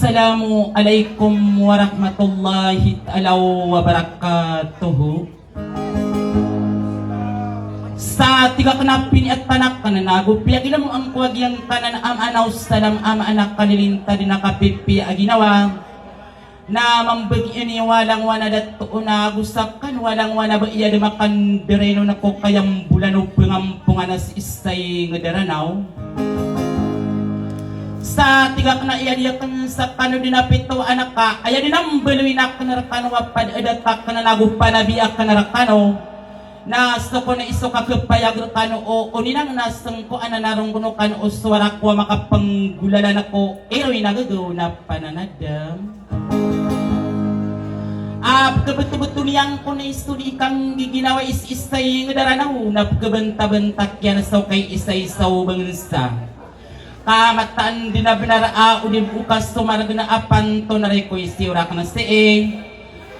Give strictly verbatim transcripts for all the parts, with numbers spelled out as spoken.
Assalamu alaikum warahmatullahi taala wabarakatuh. Sa tig akn a piniya tano akn na go piyagilm angko a giyangkanan a maana o salam a maana kalilintad na kapipiya a ginawa. Na mambagian i walangwan a dato na go sakn walangwan a ba aya dn makandarainon ko kayambolan o pangampongan a sii sa ingd a Ranaw. Sa tig akn a aya di akn sakn o dn a pito a naka, aya dn a mbaloy akn rkano a pd a dato akn na go panabi akn rkano. Na so kon a iso ka khapayag rkano o oninang na sngko a na naronggon o kano o sowara ko a makapnggolalan ko iroy na gagaw na pananadam. A pkhabtobto niyan kon a iso di kanggiginawai sii sa ingd a Ranaw na pkhabantabanta kiyan so kaisaisa o bangnsa. Ka mataan dn a bnar a o di bo ka somargn a panto na rikoy si orak na sii.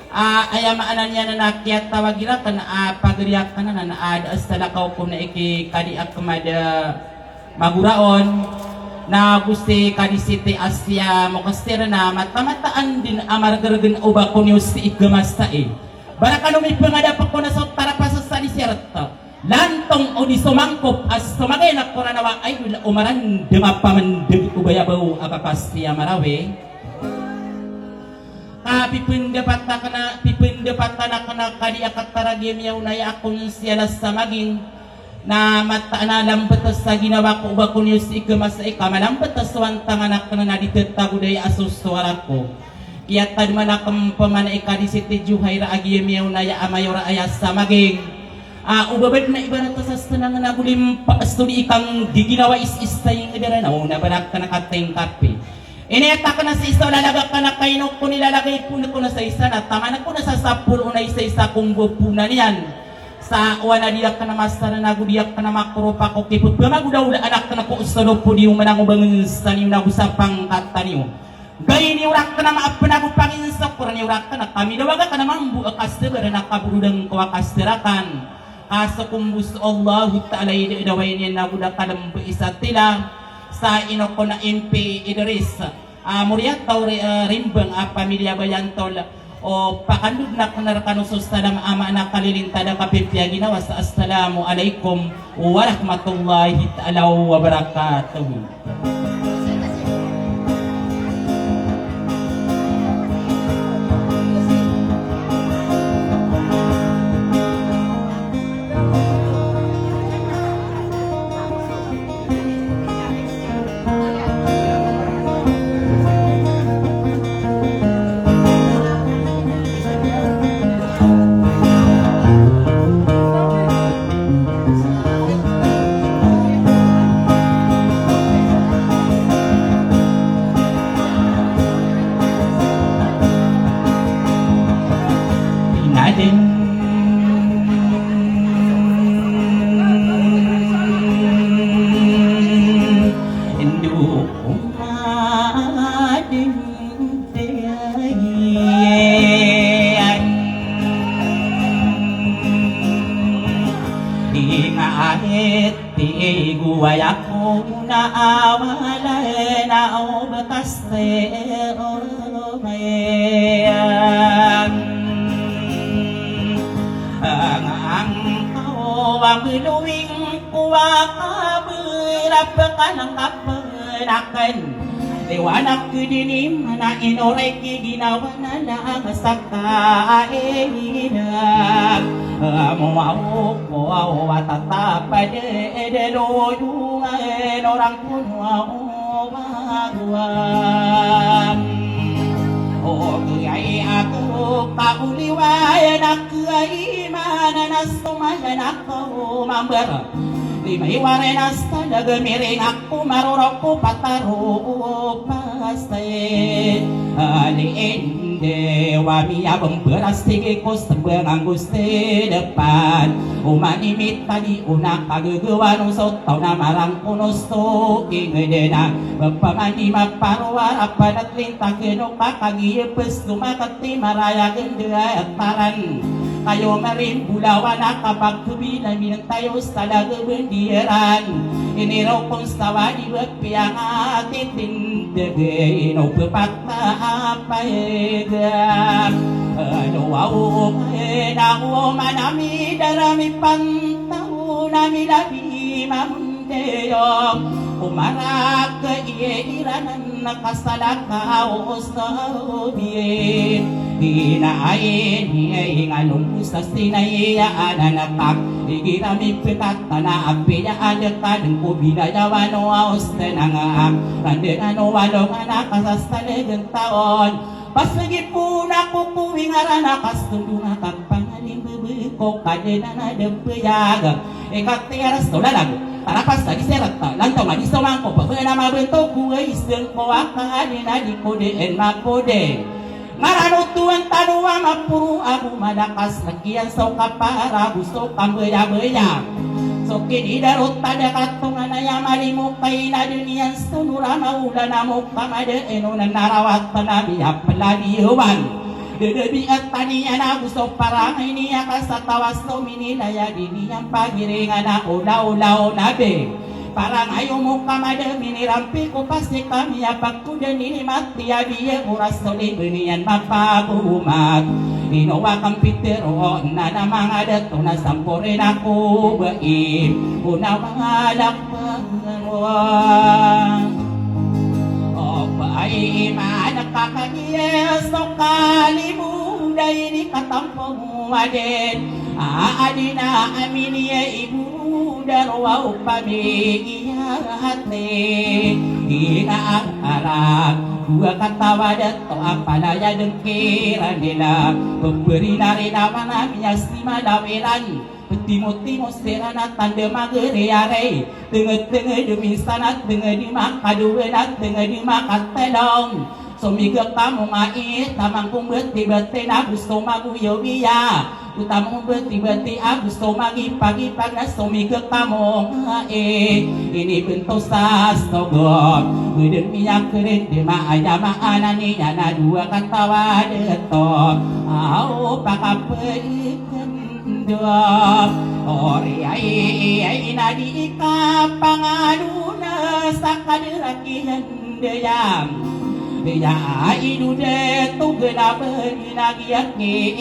A, aya maana niyan na kiyatawag irakn a pagari akn anan a da a salakaw ko na ikikadi akn mada magoraon. Na go si Kadi Siti Asia Mokasir na mata-mataan dn a margrgn o ba ko niyo sii khamasai. Ba rakano mipangadap ko na so tarapa sa sadi sirta. Lantong o di so mangkop a so magayan a koranawa ay dula o marandang a pamandang o bayabaw a kakasi a Marawi. Ka pipndapatan akn a, pipndapatan akn a kadi a kataragi miyaw na aya akon siyala sa maging. Na mataan a lambet sa ginawa ko o ba ko niyo sii khamasai ka malambet so antangan akn na di tatago daya a so sowara ko. Iyatad man akn pman i Kadi Siti Juhaira a giya miyaw na aya a mayor aya sa maging. A, o ba badn a ibarat sa snang na go limpa a so di kanggiginawai sii sa ingd a Ranaw na ba rakn katingkapi. Iniyat akn a sii sa lalag akn a kaino ko nilalagay pn ko na sa isa na taman ko na sa sapolo na isa-isa ko mbaponan iyan. Sa owan a di akn masar na go di akn makoropa ko kipphamagodaolaan akn ko so lopod iyo manangobangen sa niyo na go sa pangkatan iyo. Gay niyo rakn a maapn ago panginsokor niyo rakn a kami dawag akn a mambo a kasabar na kaborodang ko a kasarakan. Ka so kombo so Allahu Ta'ala i da, dawai niyan ago da kalmb isa tila. Sa ino ko na M P Idris a Moriataw ri-, eh, Rimbang a pamilya Bayantol. O pakandod na kn rkano so salam a maana kalilintad a kapipiya ginawa sa assalamu alaikum warahmatullahi taala wabarakatuh. Pinaden. Indo ko maden. Di nga ahit ti guwaya ko na awala na o bakas te o mayan. Ang ang ko ang luwing ko ang kabirap ka ng kapanakan. Iwanak dini mana inoray ki ginawa na lang sa kaina. Amu aw ko aw atatapad edelo dungan orang kuno aw baguam. O kiyai ako kauliway na kiyai mana na sumayan ako mambar. Di maiwaray na sa daga miring ako marorok ko pataro pastay. Aliin dewa miyabemberas tigi ko sembang anggo sedepan. Umanimit tadi una kagagawan o sotaw na marangkono so ingedena. Bepamandi maparowar apanat lintak eno kakagiye pesumakat ti maraya gende taran. Kayo marimbulawan a kapagkebinaminan tayo sa lageben di eran. Inirokon sa wadi bepiyangatitin Degay ino pepakta apay ga. Ano awo kay na ko manami darami pantao na milabi mamdeyong. Kumarak ka iye iranan na kasalaka awo sa obi. Ina ayin iye ingalong ko sa sinayaan a nakak. Igira mipikatana a piyaan da kadeng ko binayawan o aos tenang a. Randena no walong a nakasasalegen taon. Pasegi puna ko ko wingaran a kastondo na kapangalim bebe ko kadenan a dempeyag. Ikatiyar so lalag. Tarapas tadi serata. Lantong adi so mangko. Pabena mabento ko isen ko akaden a di kode en makode. Marano tuwan tano a maporo ago madakas, lekiyan so kapara ago so kambeyabeya. So kinidaro tadakatongan aya malimo kay na deniyan so norama olan a mokamada eno na narawatan a miyapeladiyawan. Dedabi a taniyan ago so parangay niyan kasatawa so minilaya diniyan pagiringan a olaolaw nabi. Parang ayo mo kamada minirampi ko pasi kami a pakoda nini mati a biya oras so liben iyan mapagomat. Ino a kampitero na na mangada to na samporin ako bai. Una mangalak panganuan. O bai iman kakagiya so kalimo da ini katampong Wadin, a, adina amin iya ibu daro a opami iya hati. Ina a, ara, dua katawa dato a palaya dengkiran dila. Pemberi narina manami a si Malawiran. Petimotimo siran a tanda magari-ari. Tenged-tenged minsan a tenged makadowen a tenged makatelong. Somigek kamo nga i tamang ko mbetibeti na go so magoyawiya. Go tamang ko mbetibeti a go so magipagipag na somigek kamo nga i. Inibentos a sogot. Geden miyakerendem a aya maana niyan a dowa katawa deto. Aw, pakapeiken. Ndo, ori ai, ai na di kapangano na sa kaderakihan deyam. Iya ai do de to gena beri na giyak ni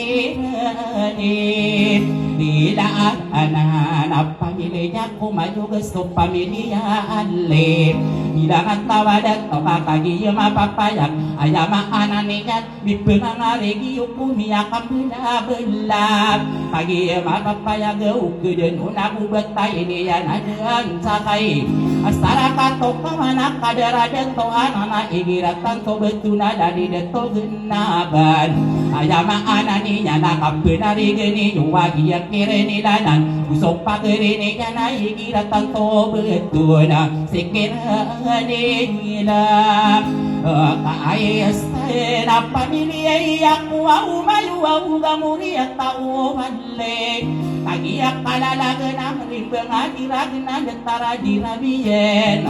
ini. Ila anan a pamilya ko mayo gesto pamilya ali. Ila katawa dato kakagi mapapayag aya maana niyan. Mipemangarigi o ko miyakambelabela. Kagiya mapapayag o keden o na bo betay niyan a daan sakay. Asarakat o kaman a kadaradan to anan a igira tanto beto na dadi dato genaban. Aya maana niyan a kapenarigen iyo a giya kirinilanan. Go so pagari niyan a igira tanto beto na Sikir nila. Kaayes na pamilya iya ko a umayo a oga mori a tao wali. Kagiya kalalagen a merimbang a dirag na detara dirabiyen.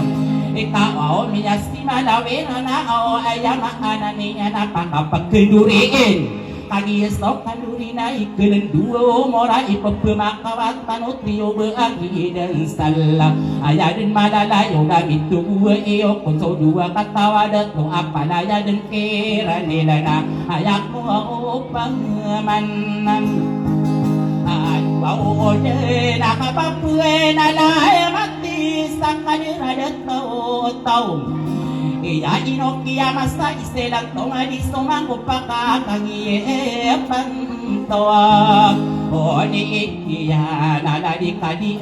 Ikaw a omiya si Malawiran a o aya maana niyan a pakapekendoriin. Kagiya so kandori na ikelen dowa o mora ipepemakawa tano tiyoba a giden sala. Aya den malalayo na mitogowa iyo kon so dowa katawa dato a palaya den kiran nila na aya ko opamanan. Aya o den a kapapuwe na laya mati sa kadera dato. Taw. Iya ino kiya masa iselang tong a di so mangopaka kagiye panto. Oni iya na ladi kadi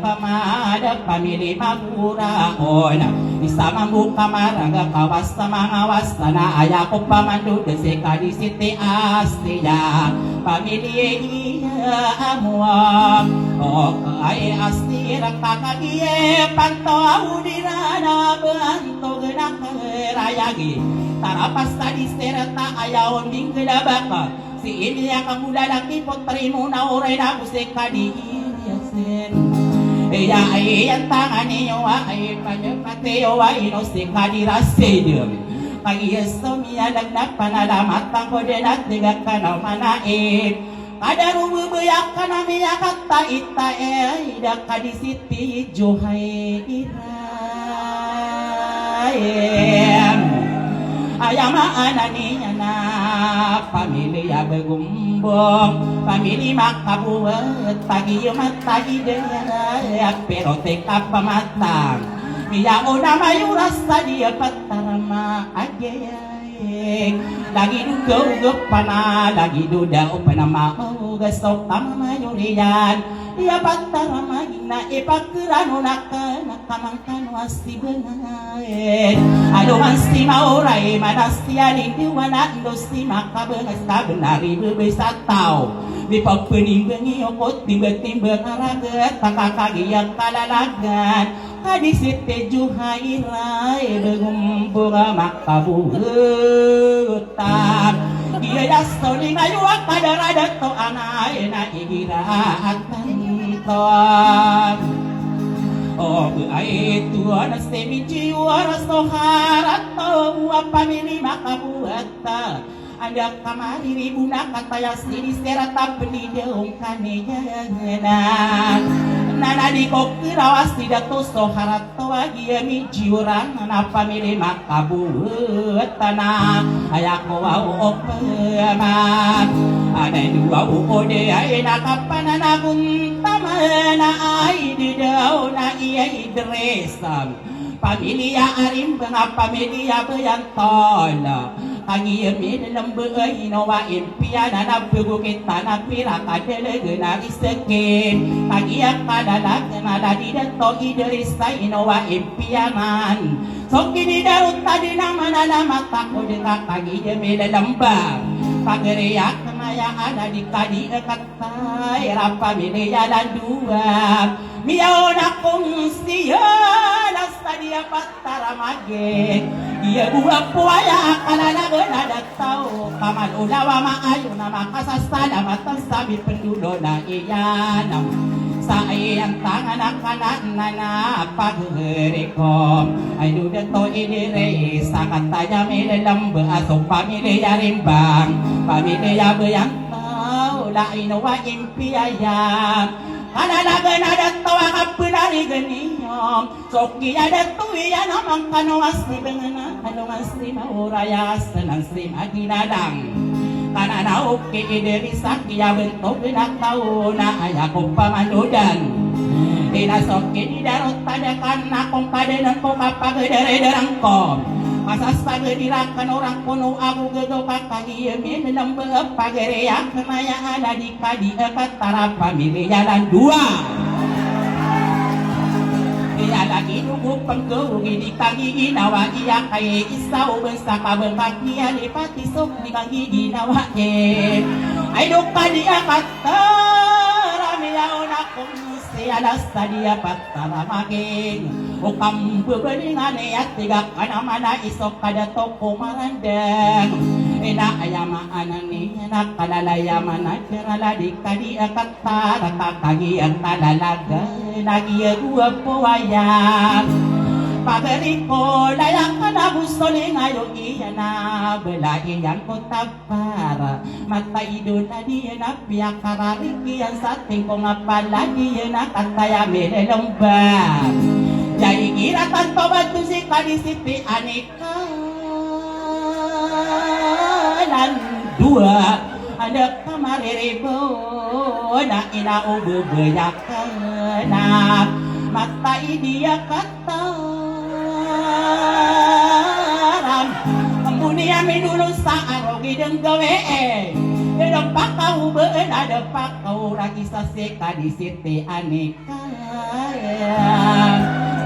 kamada pamili magura on. Isa mambo kamaraga kawas sa mangawas na aya ko pamando de si kadi siti asiya. Pamili iya amuam. O ay asira kakagiye panto a odi rana ban Togena kerayagi. Tarapas tadi sereta aya o minggelabaka. Si ini a kamulalaki potri mo na oray na bo si kadi iyasen. Iya ay iyan tangan iyo a ay panyapati iyo a ino si kadi rasidem. Kagiya so miyalag na panalamatan ko den a tiga ka na manaip. Kada ro bebaya ka na miyakataitay da kadi siti Juhaira. Aya maana niyan na pamiliya Begombong, pamiliya Makabowet, tagiyo matagid aya, pero tika pamata. Miyaona mayoras sa di a patarama agay. Lagid o gawgap a na, lagid o da o panama, o gaso kamamayor iyan. Iya patarama gina ipakerano na ka, na kamangkano a sibengay. Alongan si Maoray, mana si Aling Dewa na ndo si Makabengas, kabenari bebes a taw. Di papenimbengi o kotimba-timba a ragat, takakagiya kalalagan. Ka di Siti Juhaira i Begombong a Makabowet. Iya da so lingayo a kadaradat to anay na igira a tanto. O ba ay tuan a semijiyo a raso harato a pamili Makabowet. Anda kamariribo na kataya sidi serata penida ongkaniya na. Na na di ko kirawas di dato so harato a giya mijiyoran na pamili Makabowet na. Aya ko waw o peman. Anay do waw o de ay na kapananagon taman na ay di daw na iya Idris. Pamiliya Arimbang a pamiliya Bayantol. Kagiya milelembe a ino a impiya na na bego kita na pira ka delegan a riseki. Kagiya kalalagan a ladi dato Idris a ino a impiya man. So kinidarot tadi na manalamat ako di ka kagiya milelembe. Pagariya kemaya a ladi kadi a katay ra pamiliya Landuwa. Miyaona kong siya na sa di a pat Taramagi, iya bo a powaya a kalalagan a da taw, kaman o lawa maayon a makasasalamatan sa mipendolon a iyan. Sa iyan tangan a kanan na pagari ko, ay do dato Idris a kataya milelembe a so pamiliya Rimbang, pamiliya Bayantol a ino a impiya iyan. Kalalagan a da taw a kapenarigan iyo. So kiyada to iyan a mangkano a si Bengena, ano a si Maoraya, senan si Maginalang. Kanana oki Idris a kiyabentogen a taw na aya ko pamanodan. Ina so kinidarot tadi a kan na kong padanan ko kapagederideran ko. Masasagedi raken orang kono ago gegaw ka kagiya milelembe a pagari a kemaya a ladi kadi a katara pamiliya Landuwa. Iya lagi nugo pengkewegi di kagiginawa iya kai isa o bangsa ka bengkak iya lipati sok di kagiginawa e. Ay do kadi a katara miyaona kong si alas tadi a pat Taramagi, o kambebelingan iya tiga kanamana isok kada toko marandang. Ina aya maana niyan a kalalaya mana kerala di kadi a katara ka kagiya kalalaga lagi a guwapo aya. Pagari ko laya kana bo so lingayo iyan a bela iyan ko tab Para matay do na di na piyakararikiyan sa tingkong a paladi na kataya milelemba. Jai gira tanto bantu si kadi Siti Anika Landuwa. Ada kamariribo na ina o bebeyak na matay diya kat Taram. Mboniya minolon sa arogid nggawi e. Dada pakaw bena da pakaw ragi sa seka di Siti Anika.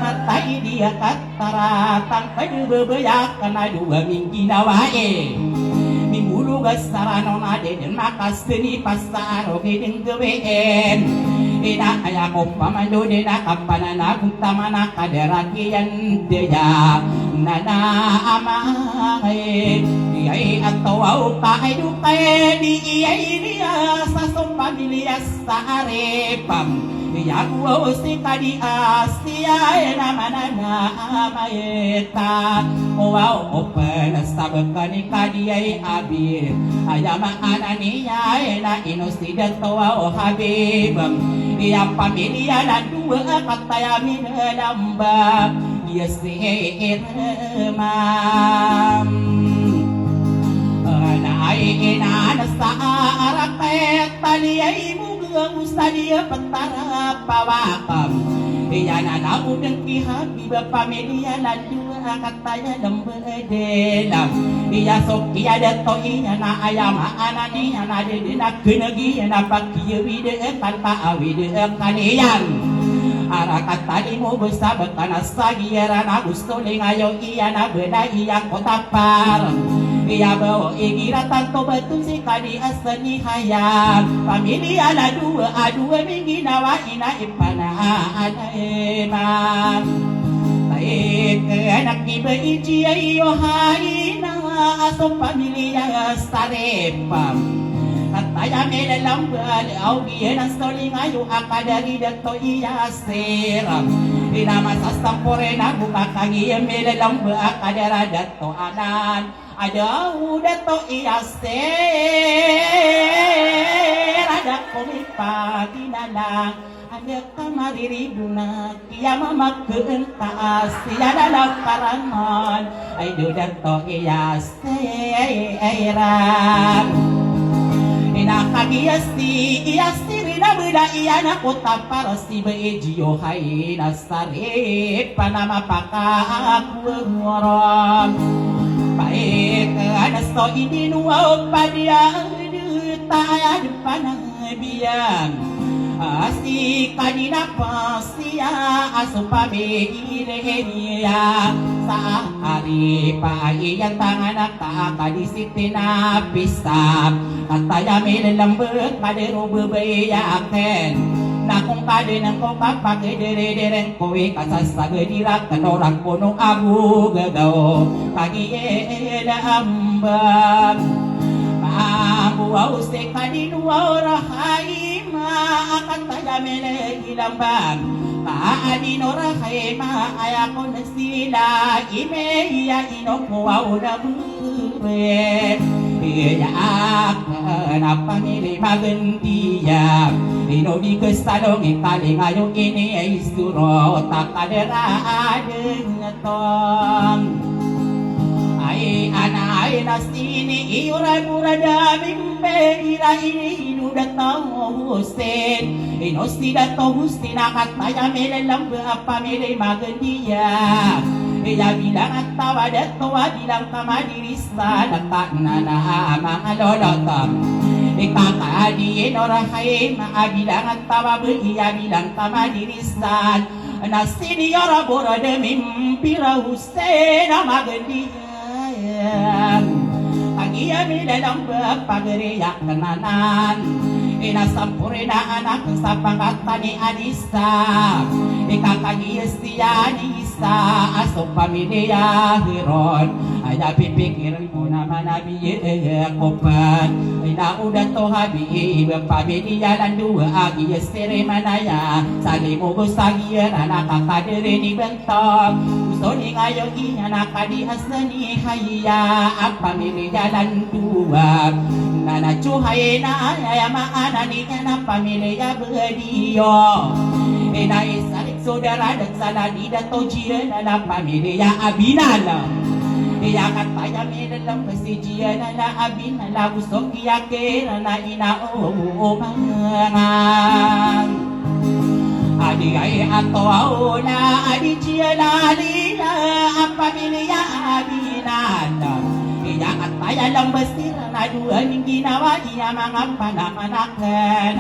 Matay diya katara tangkad bebeyak na dowa mingginawa e. Mimbolog a sarano na deden makaseni pas sa arogid nggawi e. Ina aya ko pamando dena kapananagon tamana kadarakiyan daya nana amay. Iyay atawa o kaay do kaay di iyay niya sa so pamiliya sa aripam. Iya bo o si kadi a siyay na manana amay ta. Owa o open sa bekani kadi ay abi. Aya maana niya na ino si datowa o Habib. Iya pamiliya na dowa a kataya minelemba. Yes, eh, eh, eh, ma'am. Ana ay inan sa arakit, tali ay mugaw sa liya petara pawakam. Iyan ana udeng ki Habib pamilya landu akataya lembedel. Iya soki ada to iyan a ayama anani ana deden a kenegi ana pakiya wide kanta awide kaniyan. Arakatali mo besabek ana sagiyaran a gusto lingayo iyan a bela iyan kotapar. Iya bao igira tanto betul si kadi asani haya. Pamilya la dua a dua mingginawa ina ipana ana iman. Baik anak iba iji ayo haina aso pamilya saripam. Kataya melalambal aw giyanan so lingayo a kadari dato iya Sir, ina masa sampore na buka kagi melelembe a kadara dato anan. Ada uda to iya Sir, ada komi pati nalang, ada kamariri bunak iya mama keentas iya dalam paraman. Ay duda to iya Sir. Ina kagi iya si iya siri na beda iya na kota para si ba ejiyo hai na sari panama paka aku ngorom. Baik ana so ini nuwa padiya ta aya depan biyan. Asi kanina pas Siya a so pamilya sa ari pa iyan tangan a ka a kadi si tinapisa. Kataya milalambek ka di ro bebeyaken. Na kong kadi nengko kapakederedereng ko i kasasagedi raken o rakono ago gagaw. Kagiya ila ambam. Maambo a ose kadi nuwa o rahay. Ma akataya mele ilambam. Ma adino rahay ma aya kon sila ime iya ino ko waw na bebe. Iya akana pamili magendiya. Ino di kesalong ikalingayo ini ay suro takadera adeng tong. Ay ana ay na sini iyo ra mura da mimbe ira ini ino da tao Husin. Ino si da tao Husin a kataya milalambe a pamili magendiya. Iya bilang a tawa da tao a bilang kamadirisan a tanana a mangalolot. Ikakadi ino rahay ma a bilang a tawa be iya bilang kamadirisan. Na senior a borod mimpira Husin a magendiyan. Kagiya milalamba pagari a kenanan. Ina sampurina anak sa pangkatani a disa. Ika kagiya siya ni isa a so pamilya heron. Aya pipikiran ko naman a biye ko pan. Ina uda to habi iba pamilya landuwa a giya siri manaya. Salimo go sagiya na nakakadiri ni bentog. Uso ni ngayo inya na kadi asani haya a pamilya landuwa. Na na cuhay na aya maana niya na pamilya bediyo. Ina isa rik sodara dan saladi da to jiya na la pamilya abinala. Iya kataya milalamba si jiya na la abinala. Uso kiya kira na ina o mangan. Adi ay ato aw na adi jiya lali na a pamilya abinala. Iya kataya lamba sira na duwa ning ginawa iya manga panamanaken.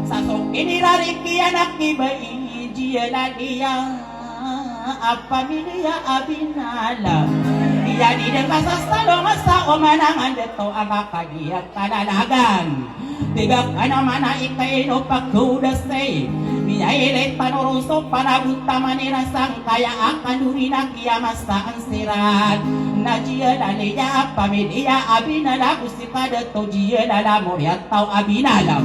Sa so kinirariki anak iba i jiya lali a pamilya abinala. Iya di da kasasalong sa o manangan da to a kakadi a kalalagan. Tig a kano mana ikaino pakawdasay. Miyailay tano ron so panagontaman iran sangkaya a kandori na kiyamasaan siran. Na jiya lali a pamilya abinala go si kada to jiya lala mori a taw abinala.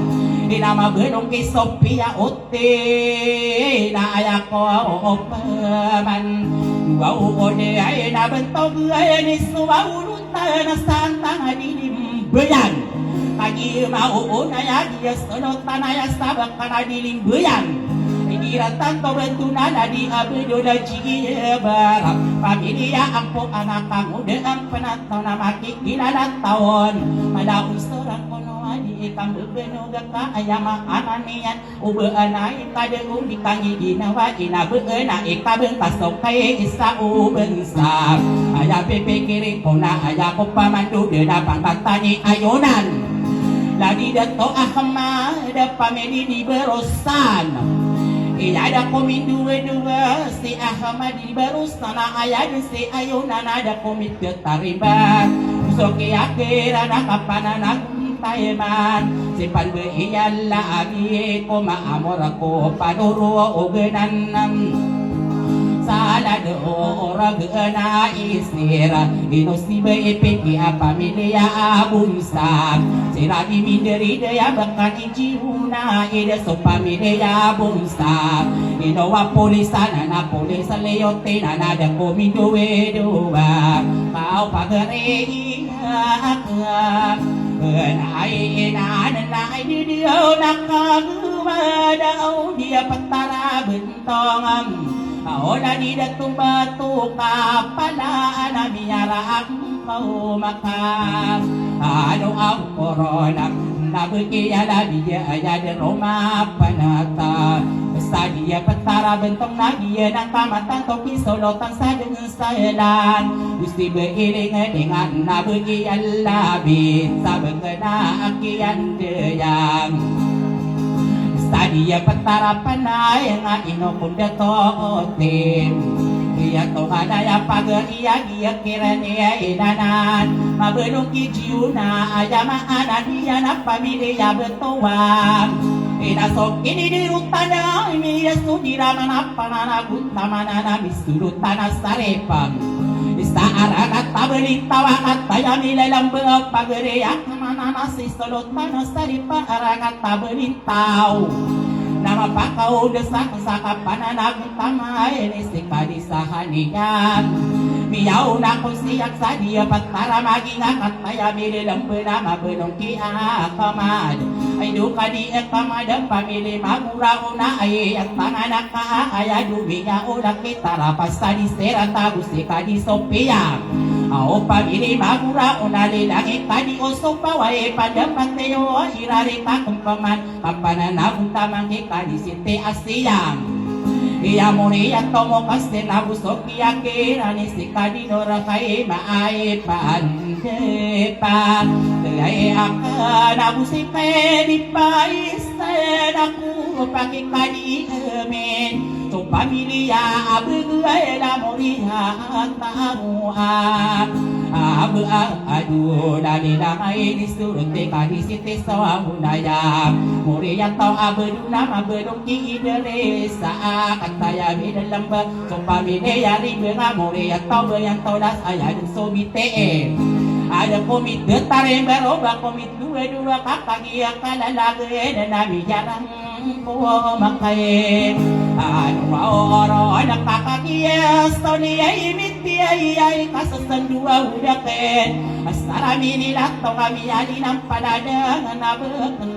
Ina mabenong ki Sophia ot Ti na aya ko o paman. Duwa o ode ay na bentog ay ni suwa ulutan a santang a dilimbayan. Kagi ma o na ya diya solotan a ya sabakan a dilimbayan. Iran tanto bento na ladi a bendo na jigiya bara pamiliya angko anak a ngoda angko na taw na makikilala taw on. Mala on so ran kono a di ikambebeno gaka aya maana niyan. O ba ana i kada o di kangiginawa ina ba ana i kabenta so kay isa o bensa. Aya pipikiri ko na aya ko pamando da na pangkatani ayonan. Ladi dato Ahmad a pamili di Berusan. Iya da komindowa-dowa si Ahmad di Berusan a aya di si ayonan a da komit taribat. So kiyakiran a kapananag Taiman, si pan ba iyalla abi ko maamor ko panoro o genan. Salad o orag na isir, ino si ba ipiki a pamiliya a bonsa. Sira di minderi da ya bakan i jiuna ida so pamiliya a bonsa. Ino wa polisan na polis liyotin na da komindowe dowa. Kaw pagari Ay, inaan na ay di diyaw na kagumada o di a patara bentong. Aw na di da tumbato kapala na miyara ang kaumaka. Ano ang korona na bekiya labi aya di roma panata. Sa di a patara bentong na di a nang kamatan to kisolotan sa dengan Sayalan, gusti ba ilingan-ilingan na ba iyallabit, sa ba kena a kiyandayang. Sa di a patarapan na aya nga ino ko da to otim. Iya to nga na aya pagari a di a kiran iya inanan. Mabalong ki jiyo na aya maana niyan a pamiliya betowan. Ina so kinidirutan a imiya so di raman a pananagon tamanan a mi Solotan a saripag. Isa a ragat a balintaw a kataya milalamba a pagari a kamananasi solotan a saripag a ragat a balintaw. Na mapakaoda sa kapananagon tamanan ini si kadi sa haniyan. Miyaw na ko siyak sa di a patara maging a kataya milalamba na mabalong ki a kamad. Ay do kadi a kamad a pamili magura ona ay a panganak Ka aya domiya o laki tarapas tadi sera tago si kadi Sopiya. Aw pamili magura o nalilangi kadi o Sopa wa i padapat iyo irari ka kempaman kapananagon tamangki kadi Siti Asiya. Iya mori a tomo kasi nago so kiyakiran i si kadi Nora kay maay pan Depa, kaya aka na bo si kaya di pa isa na ko pakikadi amin. So pamiliya a begay na moriya tawa. Aba adu na nila kay di surute kadi Siti Sawahunaya. Moriya taw a bedu na mabedong ki Idris a kataya midalamba. So pamiliya ribe nga moriya taw beyan taw das aya di so bite e. Ada komit de tare baro ba komit dua-dua ka kagiya kalalagay na nami jarang ko makay. Ano maoro na kakagiya so niya imiti ay ay kasasandua udaken. Asara minilat taw kami ali ng paladang na beken.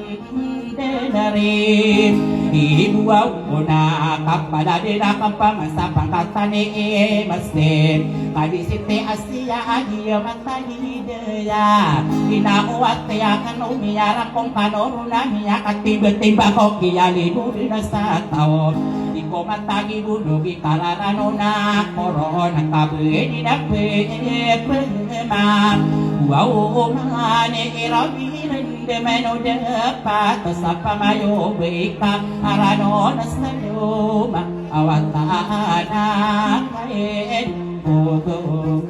Denari ibuaw ko na kapala di na kampamasa pangkatani i masjid. Kadi Siti Asiya a di a matani daya. Ina o ati akan o miyara kong kanoro na miyakatiba-tiba ko kiyalibo di na sa taw. Di ko matagi budo di kararano na koron kabedi na pema. Buaw o mani irabi Demen o dapat sa pamayo bika aranon sa luma awatan a kain bugo.